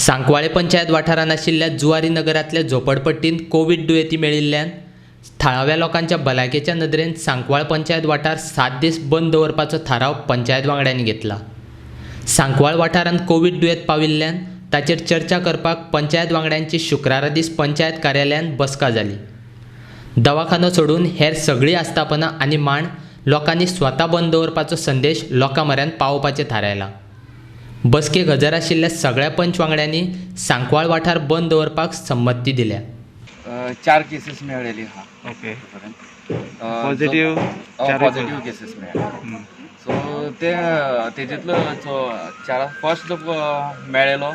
सांकवाळे पंचायत वाठारांत आशिल्ल्या जुवारी नगरांतल्या झोपडपट्टींत कोवीड दुयेंती मेळिल्ल्यान थळाव्या लोकांच्या भलायकेच्या नदरेन सांकवाळ पंचायत वाठार 7 दीस बंद दवरपाचो थाराव पंचायत वांगड्यांनी घेतला. सांकवाळ वाठारांत कोवीड दुयेंत पाविल्ल्यान ताचेर चर्चा करपाक पंचायत वांगड्यांची शुक्रारा दीस पंचायत कार्यालयांत बसका जाली. दवाखानो सोडून हेर सगळीं आस्थापनां आनी मांड लोकांनी स्वता बंद दवरपाचो संदेश लोकां म्हऱ्यांत पावोवपाचें थारायलां. बसकेक हजर आशिल्ल्या सगळ्या पंच वांगड्यांनी सांकवाळ वाठार बंद दवरपाक संमती दिल्या. 4 केसीस मेळ्ळेली आहा. ओके. आतापर्यंत पॉझिटिव्ह? पॉझिटिव्ह केसीस मेळ्ळे. सो ते तेजेतलो जो चार फर्स्ट जो मेळ्ळेलो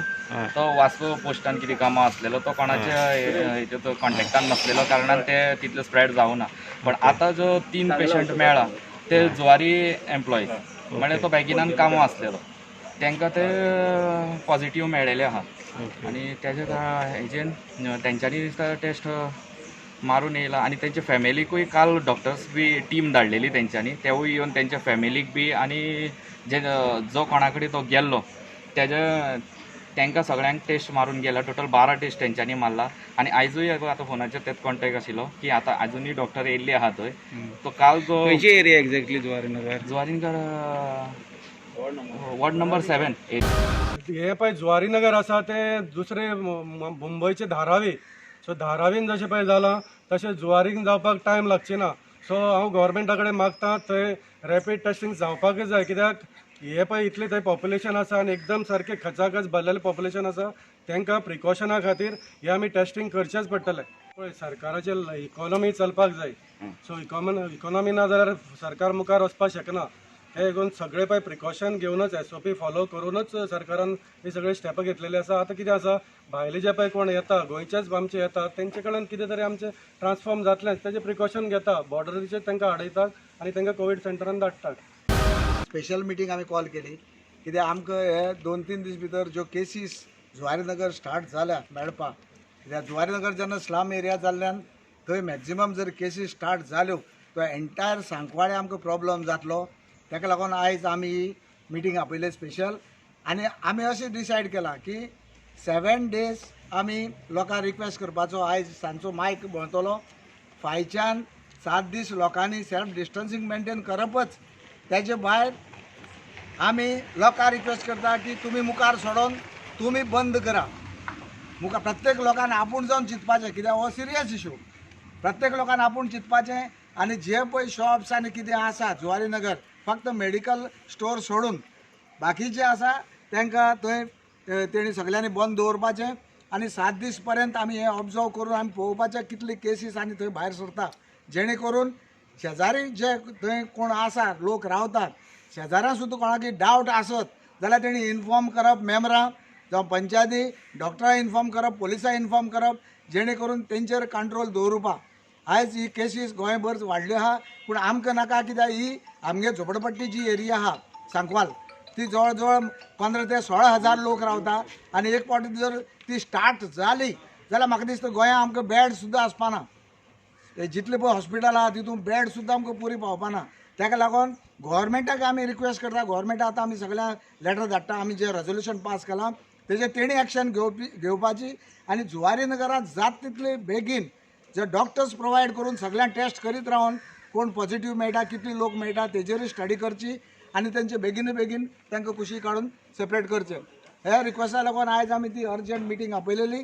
तो वास्को पोस्टान कितें कामां आसलेलो, तो कोणाच्या हेजे कॉन्टेक्टान नासलेलो कारणान ते तितले स्प्रेड जावना. पण आतां जो 3 पेशंट मेळ्ळा ते जुवारी एम्प्लॉईज, म्हळ्यार तो बॅगिनान कामां आसलेलो, तांकां ते पॉझिटिव्ह मेळ्ळेले आहा. आनी तेजे हेजेन तेंच्यांनी टेस्ट मारून येयला आनी तेंच्या फॅमिलीकूय काल डॉक्टर्स बी टीम धाडलेली तेंच्यांनी, तेवूय येवन तेंच्या फॅमिलीक बी आनी जे जो कोणा कडेन तो गेल्लो तेज्या तांकां सगळ्यांक टेस्ट मारून गेला. टोटल 12 टेस्ट तेंच्यांनी मारला. आनी आयजूय आतां फोनाचेर तेच कॉन्टेक्ट आशिल्लो की आतां आजुनूय डॉक्टर येयल्ले आहा थंय. तो काल जो खंयची area exactly Zuarinagar? Zuarinagar ward number 7 8. हे पळय जुवारीनगर आसा तें दुसरे मुंबयचे धारावी. सो धारावीन जशें पळय जालां तशें जुवारीन जावपाक टायम लागची ना. सो हांव गोवोरमेंटा कडेन मागता थंय रॅपीड टेस्टींग जावपाकच जाय, कित्याक हे पळय इतलें थंय पॉप्युलेशन आसा आनी एकदम सारकें खचाखच भरलेलें पॉप्युलेशन आसा. तांकां प्रिकॉशना खातीर हे आमी टेस्टींग करचेंच पडटलें. पळय सरकाराचे इकॉनॉमी चलपाक जाय. सो इकॉनॉमी ना जाल्यार सरकार मुखार वचपाक शकना. हे घेवन सगळे पळय प्रिकॉशन घेवनच SOP follow करूनच सरकारान ही सगळे स्टेपां घेतलेली आसा. आतां कितें आसा, भायले जे पळय कोण येता, गोंयचेच आमचे येता, तेंचे कडेन कितें तरी आमचें ट्रान्सफॉर्म जातलेंच, तेजें प्रिकॉशन घेता, बॉर्डरीचेर तांकां आडयतात आनी तांकां कोवीड सेंटरान धाडटात. स्पेशल मिटींग आमी कॉल केली कित्याक आमकां हे 2-3 दीस भितर ज्यो केसीस जुवारीनगर स्टार्ट जाल्या मेळपाक, कित्याक जुवारीनगर जेन्ना स्लम एरिया जाल्ल्यान थंय मॅक्झिमम जर केसीस स्टार्ट जाल्यो तो एंटायर सांकवाळे आमकां प्रॉब्लम जातलो. ताका लागून आयज आमी ही मिटींग आपयली स्पेशल. आनी आमी अशें डिसायड केलां की 7 डेज आमी लोकांक रिक्वेस्ट करपाचो. आयज सांजचो मायक भोंवतलो, फायच्यान 7 दीस लोकांनी सेल्फ डिस्टन्सींग मेनटेन करपच. तेजे भायर आमी लोकांक रिक्वेस्ट करता की तुमी मुखार सोडून तुमी बंद करा. मुखार प्रत्येक लोकान आपूण जावन चिंतपाचें, कित्याक हो सिरियस इशू. प्रत्येक लोकान आपूण चिंतपाचें. आनी जे पळय शॉप्स आनी कितें आसा जुवारीनगर फक्त मेडिकल स्टोर सोडून बाकीचे आसा तांकां थंय तेणी सगळ्यांनी बंद दवरपाचें. आनी 7 दीस पर्यंत आमी हें ऑब्जर्व करून आमी पळोवपाचें कितली केसीस आनी थंय भायर सरता, जेणे करून शेजारी जे थंय कोण आसा लोक रावतात शेजाऱ्यां सुद्दां कोणाकय डावट आसत जाल्यार तेणी इन्फॉर्म करप मेंबरां जावं पंचायती, डॉक्टरां इन्फॉर्म करप, पोलिसां इन्फॉर्म करप, जेणे करून तेंचेर कंट्रोल दवरुपा. आयज ही केसीस गोंयभर वाडल्यो आहा, पूण आमकां नाका, कित्याक ही आमगे झोपडपट्टी जी एरिया आहा सांकवाल ती जवळ जवळ 15 ते 16 हजार लोक रावता. आनी एक फावटी जर ती स्टार्ट जाली जाल्यार म्हाका दिसता गोंया आमकां बेड सुद्दां आसपाना. जितले पळय हॉस्पिटल आहा तितून बेड सुद्दां आमकां पुरी पावपाना. ताका लागून गोवोरमेंटाक आमी रिक्वेस्ट करता. गोवोरमेंटाक आतां आमी सगळ्यांक लेटर धाडटा, आमी जें रेजोल्युशन पास केलां तेजेर तेणी एक्शन घेवपाची. आनी जुवारी नगरांत जात तितले बेगीन जे डॉक्टर्स प्रोवायड करून सगळ्यांक टेस्ट करीत रावन कोण पॉझिटिव्ह मेळटा कितले लोक मेळटा तेजेरूय स्टडी करची आनी तेंचे बेगीन बेगीन तांकां कुशी काडून सेपरेट करचें. ह्या रिक्वेस्टा लागून आयज आमी ती अर्जंट मिटींग आपयलेली.